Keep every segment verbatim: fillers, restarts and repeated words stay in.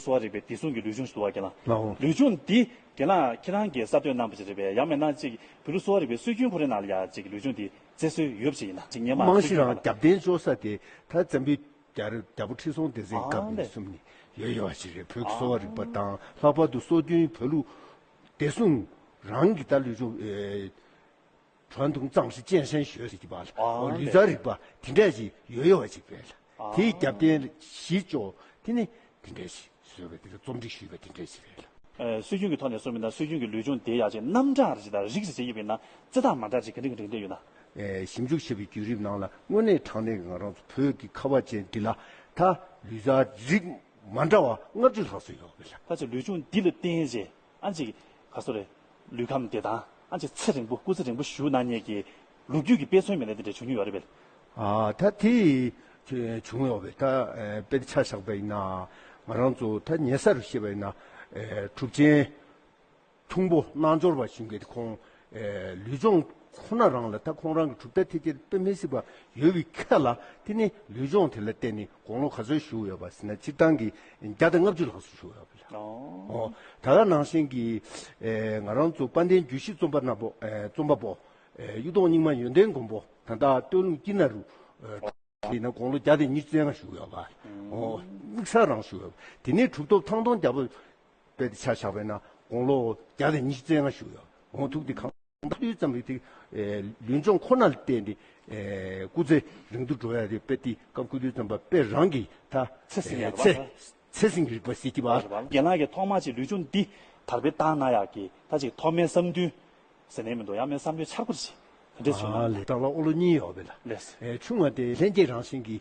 གསོ་བ་རིག་པའི་བདེ་སྲུང་གི་ལུས་སྦྱོང་ཞིག་འདུག་པ་རྒན་ལགས། ལགས་འོང་། ལུས་སྦྱོང་འདི་རྒན་ལགས་ཁྱེད་རང་གིས་གསར་གཏོད་གནང་བ་ཅིག་རེད་པས། ཡང་མིན་ན་ཅིག་བོད་ལུགས་གསོ་བ་རིག་པའི་སྲོལ་རྒྱུན་ཁོ་རའི་ནང་ལ་ཡ་ཅིག་ལུས་སྦྱོང་འདི་རྩེར་སོན་ཡོད་པ་ཅིག་ཡིན་ན། ཅིག་སྔོན་མ་རྨང་གཞི་རང་རྒྱབ་རྟེན་འཇོག་ས་དེ་ད་འཛམ་བུའི་རྒྱལ་རབས་རྒྱལ་པོ་ཁྲི་སྲོང་ལྡེ་བཙན་སྐབས་ནས་བཟུང་ནས་ཡོད་ཡོད་པ་ཞིག་རེད། བོད་ཀྱི་གསོ་བ་རིག་པ་དང་། ལྷག་པར་དུ་སྲོལ་རྒྱུན་བོད་ལུགས་བདེ་སྲུང་རང་གི་ད་ལུས་སྦྱོང་ཨེ་传统葬式健身学ཟེར་གྱི་བ་ལ། ཨ་ལུས་རྩལ་རིག་པ་དེ་འདྲ་ཞིག་ཡོད་ཡོད་པ་ཞིག་རེད་ལ། དེའི་རྒྱབ་རྟེན་གཞི་བཅོལ་དེ་ནི་དེ་འདྲ་ཞིག་བཟོས་པ་དེ་འདྲ་རྩོམ་སྒྲིག་ཞུས་པ་དེ་འདྲ་ཞིག་རེད་ལ། ཨེ་སྲོལ་རྒྱུན་གྱི་ཐོག་ནས་གསུངས་པ་ཡིན་ན། སྲོལ་རྒྱུན་གྱི་ལུས་སྦྱོང་དེ་ཡང་ཅིག་རྣམ་གྲངས་རེ་ཅིག་དང་རིགས་རེ་ཅིག་བྱས་པ་ཡིན་ན་རྩི་ཐང་མ་འདྲ་ཅིག་ག་འདྲ་ག་འདྲ་འདྲ་ཡོད་ན། ཨེ་ཞིབ་འཇུག་བྱས་པའི་བརྒྱུད་རིམ་ནང་ལ་དངོས་གནས་དྲང་གནས་ང་རང་ཚོ་བོད་ཀྱི་ཁ་བ་ཅན་འདི་ལ་ད་ལུས་རྩལ་རིགས་མ་འདྲ་བ་ལྔ་བཅུ་ལྷག་ཙམ་ཡོད་པ་རེད་ལ། ད་ཅིག་ལུས་སྦྱོང་འདི་ལ་བརྟེན་རྗེས་ཨ་ཅིག་ག་ཚོད་རེད། ལུས་ཁམས་བདེ་ཐང་ཨ་ཅིག་ཚེ་རིང་པོ་སྐུ་ཚེ་རིང་པོ་བཞུགས་གནང་མཁན་གྱི་ལོ་རྒྱུས་ཀྱི་དཔེ་མཚོན་མི་སྣ་དེ་འདྲ་བྱུང་མྱོང་ཡོད་རེད་པས། ཨ་ད་དེ་བྱུང་ཡོད་པས། ད་དཔེ་ཆ་བཞག་པ་ཡིན་ན་ང་རང་ཚོ་ད་ཉེ་སར་བཤད་པ་ཡིན་ན་གྲུབ་ཆེན་ཁྱུང་པོ་རྣལ་འབྱོར་བ་ཞིག་གིས་ཁོང་ལུས་སྦྱོང་ཁོ་ན་རང་ལ་ད་ཁོང་རང་གི་གྲུབ་མཐའ་འཕེལ་རྒྱས་དཔེ་མི་སྲིད་པ་ཡོད་པའི་ཁ་ལ། དེ་ནི་ལུས་སྦྱོང་དེ་ལ་བརྟེན་ནས་དགུང་ལོ་ག་ཚོད་བཞུགས་ཡོད་པ་ཟེར་ན་སྤྱིར་བཏང་གི་བརྒྱ་དང་ལྔ་བཅུ་ལྷག་ཙམ་བཞུགས་ཡོད་པ་རེད། ཨོ། ད་ག་ནང་བཞིན་གྱི་ཨེ་ང་རང་ཚོ་དཔལ་ལྡན་རྒྱུད་བཞི་རྩོམ་པ་ན་པོ་ཨེ་རྩོམ་པ་པོ་ཨེ་གཡུ་ཐོག་རྙིང་མ་ཡོན་ཏན་མགོན་པོ་ད་ལྟ་སྟོད་ལུང་སྐྱིད་ན་རུ་ཨེ་ཡིན་ན་དགུང་ལོ་བརྒྱ་དང་ཉི་ཤུ་རྩ་ལྔ་བཞུགས་ཡོད་པ། ཨོ། དམིགས་བསལ་རང་བཞུགས་ཡོད་པ། དེ་ནས་གྲུབ་ཐོབ་ཐང་སྟོང་རྒྱལ་པོ་དཔེ་དེ་ཆ་བཞག་པས་ན་དགུང་ལོ་བརྒྱ་དང་ཉི་ཤུ་རྩ་ལྔ་བཞུགས་ཡོད། འོང་ཐུག་དེ་གང་ཐུག་ཙམ་རེད་དེ། ཨེ་ལུས་སྦྱོང་ཁོ་ན་ལ་བརྟེན་ཏེ་ཨེ་སྐུ་ཚེ་རིང་དུ་འགྲོ་ཡ་དེ་དཔེ་དེ་སྐབས་སྐུ་དུས་ཙམ་པ་དཔེ་རང་གི་ད་ཚེ་སྲིང་ཡ་རེད་པ། ཚེ་ཚེ་སྲིང་རིག་པ་ཟེར་གྱི་བ། རེད་པ། རྒན་ལགས་ཀྱིས་ཐོག་མར་ཅིག་ལུས་སྦྱོང་འདི་དར་སྤེལ་བཏང་གནང་ཡག་གི་ད་ཅིག་ཐོག་མའི་བསམ་འདུན་ཟེར་ནས་མི་འདུག་ཡང་མིན་བསམ་འདུན་འཆར་སྒོ་ཅིག་དེ་འདྲས་བྱུང་ན། ལས་སྟག་ལ་ཨོ་ལོ་གཉིས་ཡོད་པས་ལ། ལགས་སོ། ཨེ་ཆུང་བ་དེ་ལྷན་སྐྱེས་རང་བཞིན་གྱི་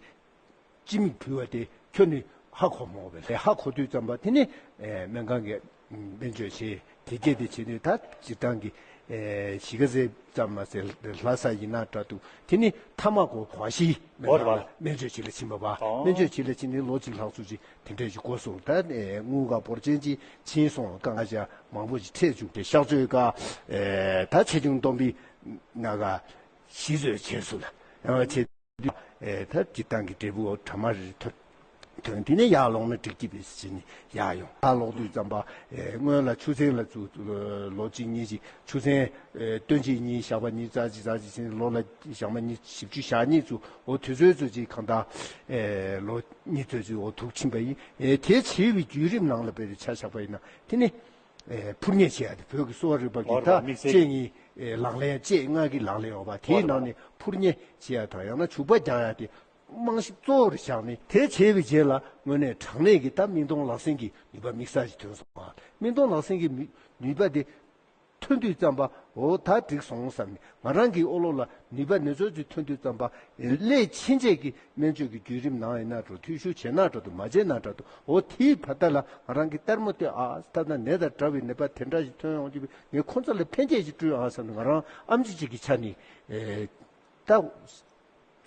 སྤྱི་མིག་བུལ་བ་དེ་ཁྱོན་ནས་ཧ་གོ་མ་འོང་བས། ཧ་གོ་དུས་ཙམ་པ་དེ་ནི་ཨེ་སྨན་ཁང་གི་སྨན་བཅོས་བྱས་དེ་སྐད་དེ་བྱས་ནས་ད་སྤྱིར་བཏང་གི་ཨེ་གཞིས་ཀ་རྩེ་ཙམ་མ་ཟད་ལྷ་ས་ཡིན་ན་འདྲ་འདུག་དེ་ནི་མཐའ་མ་གོ་གོ་ཤི་སྨན་ཁང་ལ་སྨན་བཅོས་བྱེད་ལ་ཕྱིན་པ་བ། སྨན་བཅོས་བྱེད་ལ་ཕྱིན་ནས་ལོ་གཅིག་ལྷག་ཙམ་ཅིག་དེ་འདྲས་ཅིག་འགོར་སོང་། ད་ཨེ་དངུལ་ཁང་འབོར་ཆེན་ཅིག་ཕྱིན་སོང་། དཀའ་ངལ་ཅག་མང་པོ་ཅིག་འཕྲད་བཅུག་སྟེ་གཤགས་བཅོས་ཀ་ཨེ་ད་ཆེ་ཆུང་སྟོང་པའི་ནང་ག་གཞི་བཟོས་བྱས་སོང་ལ་ཡང་བྱས། ཨེ་ད་སྤྱིར་བཏང་གི་འབྲས་བུ་འོ་གྲ་མ་རེ་ཐོན། ཐོན་དེ་ནས་ཡར་ལོངས་ན་འགྲིག་གི་རེད་ཟེར་ནས་ཡར་ཡོང་། ཡར་ལོག་དུས་ཙམ་པ་ཨེ་སྔོན་ལ་ཆུ་ཚན་ལ་ཚུར་ལོ་གཅིག་གཉིས་ཅིག་ཆུ་ཚན་ཨེ་སྟོན་དཔྱིད་གཉིས་ཞག་པ་གཉིས་ཙག་ཅིག་ཙག་ཅིག་ཟེར་ནས་ལོ་ལ་ཞག་མ་གཉིས་བཞི་བཅུ་ཞག་གཉིས་ཚུར་འོ་དུས་ཚོད་ཚོད་ཅིག་གང་ལྟར་ཨེ་ལོ་གཉིས་ཚོད་ཅིག་འོ་ཐུག་ཕྱིན་པ་ཡིན། ཨེ་དེ་བྱས་པའི་བརྒྱུད་རིམ་ནང་ལ་དཔེ་རེ་ཆ་བཞག་པ་ཡིན་ན་དེ་ནི། ཨེ་འཕུར་མཉེ་བྱེད་ཡ་དེ་བོད་ཀྱི་གསོ་བ་རིག་པ་གི་ད་དམིགས་བསལ་ལྕེ་གཉིས་ཨེ་ལག་ལེན་ལྕེ་ལྔ་གི་ལག་ལེན་ཡོད་པ་དེའི་ནང་ནས་འཕུར་མཉེ་བྱེད་ཡ་དང་ཡང་ན་བྱུག་པ་རྒྱག་ཡ་དེ་རྨང་གཞི་གཙོ་བོར་བཞག་ནས། དེ་བྱས་པའི་རྗེས་ལ་དངོས་གནས་དྲང་གནས་ཀྱི་ད་སྨིན་གཏོང་ལག་ཟིན་གྱི་ནུས་པ་དམིགས་བསལ་ཞིག་ཐོན་སོང་བ། སྨིན་གཏོང་ལག་ཟིན་གྱི་མི་ནུས་པ་དེ་ཐོན་དུས་ཙམ་པ་འོ་ད་འགྲིག་སོང་བསམ་ནས་ང་རང་གི་ཨོ་ལོ་ལ་ནུས་པ་ནུས་ཚོད་ཅིག་ཐོན་དུས་ཙམ་པ་སླད་ཕྱིན་ཆད་ཀྱི་སྨན་བཅོས་ཀྱི་བརྒྱུད་རིམ་ནང་ཡིན་ན་འགྲོ། འཐུས་ཤོར་བྱས་ན་འགྲོ་དུ་མ་བྱས་ན་འགྲོ་དུ་འོ་དེའི་བར་ཐག་ལ་ང་རང་གི་ལྟད་མོ་དེ་ཨ་ད་ད་ནད་དང་འདྲ་བའི་ནད་པ་དེ་འདྲ་ཞིག་ཐོན་ཡོང་གི་ངས་ཁོ་ཚོ་ལ་ཕན་སྐྱེད་ཅིག་བསྐྲུན་ཨ་བསམ་ནས་ང་རང་ཨམ་ཆི་གཅིག་གི་ཆ་ནས་ཨེ་ད།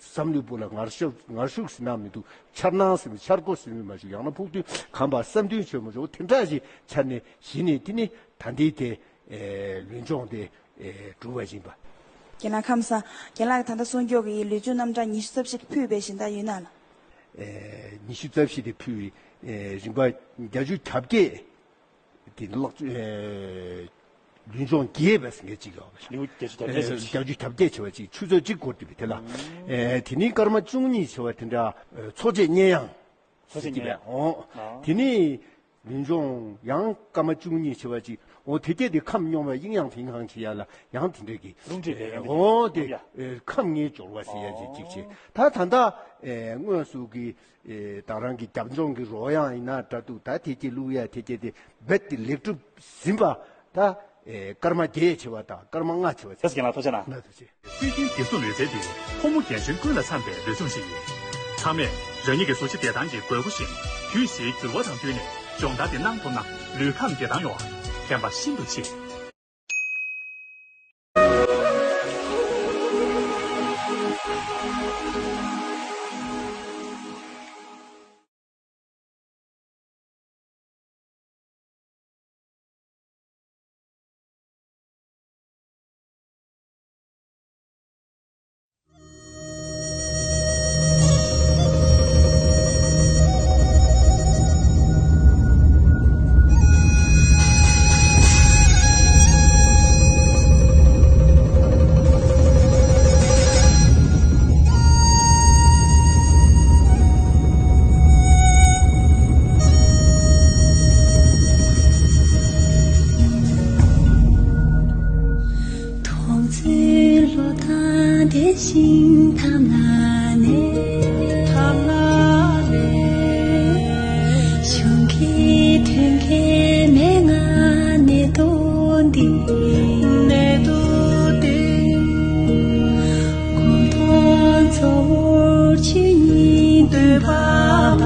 བསམ་བློའི་སྦུག་ལ་ངར་ཤུགས་ངར་ཤུགས་ཟེར་ན་མི་འདུག་འཆར་སྣང་ཟེར་ན་འཆར་སྒོ་ཟེར་ན་མ་ཞུ་ཡང་ན་ཕུགས་འདུན་གམ་པ་བསམ་འདུན་ཆེན་མོ་ཞུ་དེ་འདྲ་ཞིག་འཆར་ནས་གཞི་ནས་དེ་ནི་ད་ལྟའི་དེ་ལུས་སྦྱོང་དེ་གྲུབ་པ་ཡིན་པ། རྒན་ལགས་ཁམས་བཟང་། རྒན་ལགས་ད་ལྟ་གསུང་སྐྱོར་གྱི་ལུས་སྦྱོང་རྣམ་གྲངས་ཉི་ཤུ་རྩ་བཞི་ཕུལ་བའི་གཞན་དག་ཡོད་ན་ལ། ཉི་ཤུ་རྩ་བཞི་དེ་ཕུལ་བའི་རིམ་པ་བརྒྱད་ཅུ་གྱ་བརྒྱད། དེ་ནི་ལག་ལུས་སྦྱོང་རྒྱས་པ་ཟེར་མཁན་གཅིག་ཡོད་པ་རེད། ལེའུ་བརྒྱད་ཅུ་གྱ་བརྒྱད་ཟེར་བ་ཞིག་བརྒྱད་ཅུ་གྱ་བརྒྱད་བྱས་པ་ཅིག་ཆུ་ཚོད་གཅིག་འགོར་དུས་པའི་དེ་ལ། ཨེ་དེ་ནི་སྐར་མ་བཅུ་གཉིས་བྱས་པ་དེ་འདྲ་ཚོགས་ཆེན་སྙན་དབྱངས་ཚོགས་ཆེན་ཟེར་གྱི་སྙན་པས། ཨོ་དེ་ནི་ལུས་སྦྱོང་ཡང་སྐར་མ་བཅུ་གཉིས་བྱས་པ་ཅིག་ཨོ་དེ་སྐད་དེ་ཁམས་སྙོམས་པ་ཡིན་ཡང་དེང་སང་བྱེད་ཡ་ལ་ཡང་དེ་འདྲ་གི་རླུང་མཁྲིས་ལས་ཡང་ཨོ་དེ་ཁམས་ངེས་སྦྱོར་བ་ཟེར་ཡ་ཅིག་ཅིག་བྱས། ད་ད་ལྟ་ཨེ་དངོས་སུ་གི་ཨེ་ད་རང་གི་རྒྱབ་ལྗོངས་ཀྱི་རོལ་དབྱངས་ཡིན་ན་འདྲ་འདུག་ད་དེ་སྐད་བླུག་ཡ་དེ་སྐད་དེ་རྦད་དེ་ལེགས་གྲུབ་ཟིན་པ་ད་ཨེ་སྐར་མ་བརྒྱད་བྱས་པ་དང་སྐར་མ་ལྔ་བྱས་པ་ཟེར། ལགས་སོ་རྒན་ལགས་ཐུགས་རྗེ་གནང་། ན་ཐུགས་རྗེ། སྲོལ་རྒྱུན་བདེ་སྲུང་ལུས་རྩལ་འདི་ཕོ་མོ་རྒན་གཞོན་ཀུན་ལ་འཚམ་པའི་ལུས་སྦྱོང་ཞིག་ཡིན། ཚང་མས་རང་ཉིད་ཀྱི་གཟུགས་བྱད་བདེ་ཐང་གི་དགོས་མཁོ་བཞིན་དུས་བཞིའི་འགྱུར་བ་དང་བསྟུན་ནས་སྦྱོང་བརྡར་འདི་གནང་ཐུབ་ན་ལུས་ཁམས་བདེ་ཐང་ཡོང་བར་ཕན་པ་ཤིན་ཏུ་ཆེ། ཞིང་ཐ་མ་ནས། ཐ་མ་ནས། བྱུང་མཁན་ཐོན་མཁན་མན་ངག་གནད་དོན་འདི། གནད་དོན་འདི། གོ་མཐོང་གཙོ་བོར་ཆོས་ཉིད་སྟོན་པ་མ།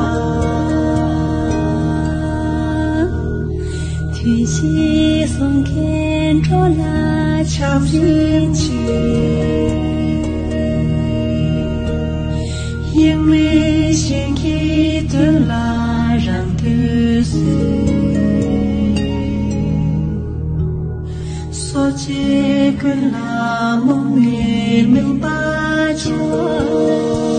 ཐུན་བཞི་གསུང་མཁན་འགྲོ་ལ་ཕྱག་འཚལ་ཕྱིར། དབྱེར་མེད་གཞན་གྱི་དོན་ལ་རང་དོན་གསལ། སོ་སྐྱེ་ཀུན་ལ་རྨོངས་པའི་མུན་པ་སྦྱོང་